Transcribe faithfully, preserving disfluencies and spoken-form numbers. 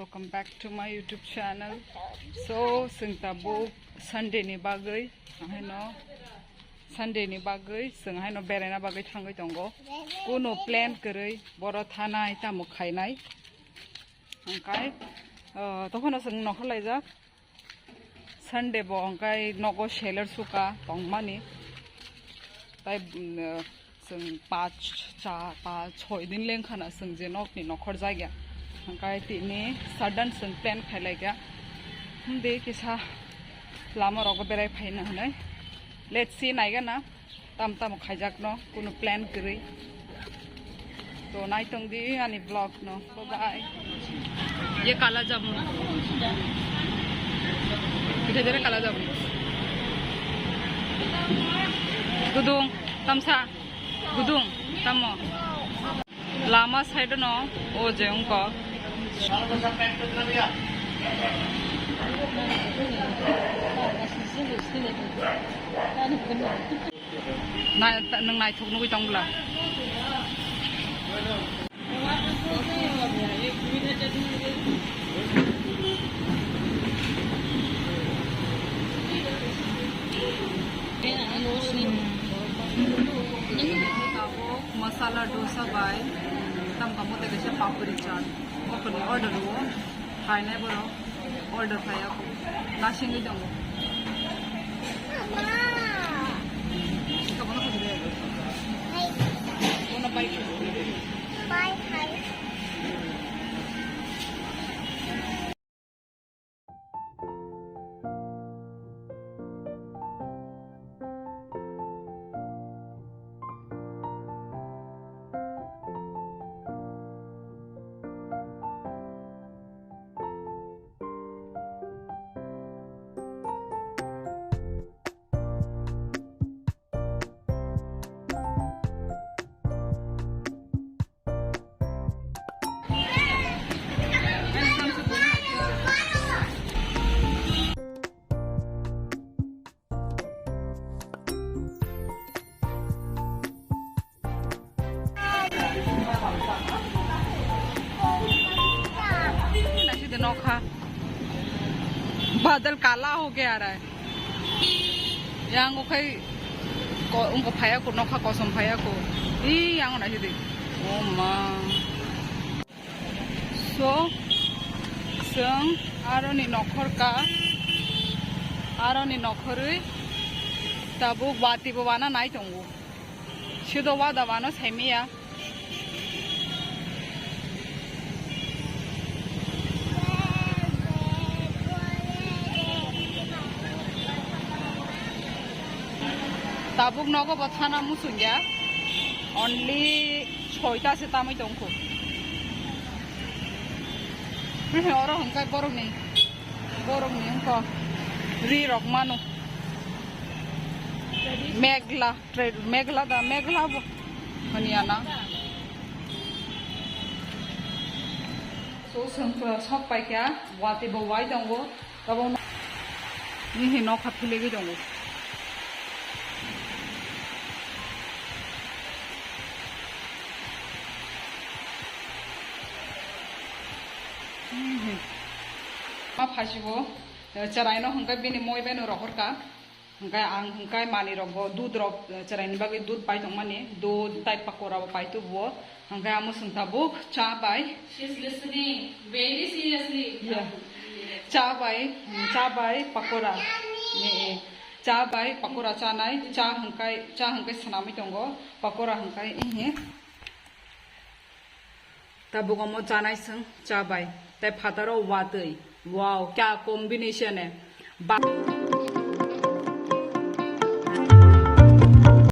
Welcome back to my YouTube channel. So, chwng tabuk Sunday ni bagwi, haino Sunday ni bagwi, chwng haino beraina bagwi thangwi tongo. Kuno plan kwrwi, boro thanai, tamo khainai. Hwnkhe, uh, tokhono chwng nokhor laijak. Sunday bo hwnkhe nogo seller suka tongmani. Tai, mm, chwng pach, cha, pach, choi din lengkhana chwng je nokni nokhor jagya. Hwnkhe tini sudden chwng plan khailaikha. Himdi kisa lama rogo berai phaina hwnwi. Let's see, naigana. Tam tamo khaijakno, kuno plan kwrwi. To naitong di ani vlog no. Bye bye. Ye kala jamun. Kita jare kala jamun. Gudung, tamsa. Gudung, tamo. Lama side no, o je wngkha. Na, ta-, nwng naithok nugwi tong bwla? Tabuk masala dosa bai, tam kamu tega se papri chaat. Open order wo, hai nai borok. Order khai ako. Nasingwi tongo. Bye, bye. Naisidi nokha. Badal kala ho gaya hai. Yang ukhai ko, ungko phaya ko, nokha kosom phaya ko. I yang naisidi. Oh ma. So, chwng aroni nokhor ka, aroni nokhorwi tabuk wati bo wana nai tongo. Sido wada wano saimiya. Tabuk nogo bo thana musungya. Only soita se tamwi tongkho. Oro hwnkhai borokni, borokni wngkha ri rok mano. Megla, trade, megla da, megla bo hwniyana. So, sok paikha, wati bo wai tongo. Tabuk nini nokha philegwi tongo. Ma phasibo, cheraino hwnkhai bini moi beno rohorkha. Hwnkhai ang hwnkhai manwi rokbo dudh rok, cheraini bagwi dudh pai tongmani, dudh tai pakora bo pai tubuo. Hwnkhai amo chwng tabuk cha bai. She's listening very seriously. Yeah. Cha bai, cha bai pakora. Eh, eh. Cha bai pakora chanai, cha hwnkhai, cha hwnkhai swnamwi tongo, pakora hwnkhai, eh, eh. Tabuk omo chanai chwng cha bai. Tai phataro watwi. Wow, kya combination eh. Ba-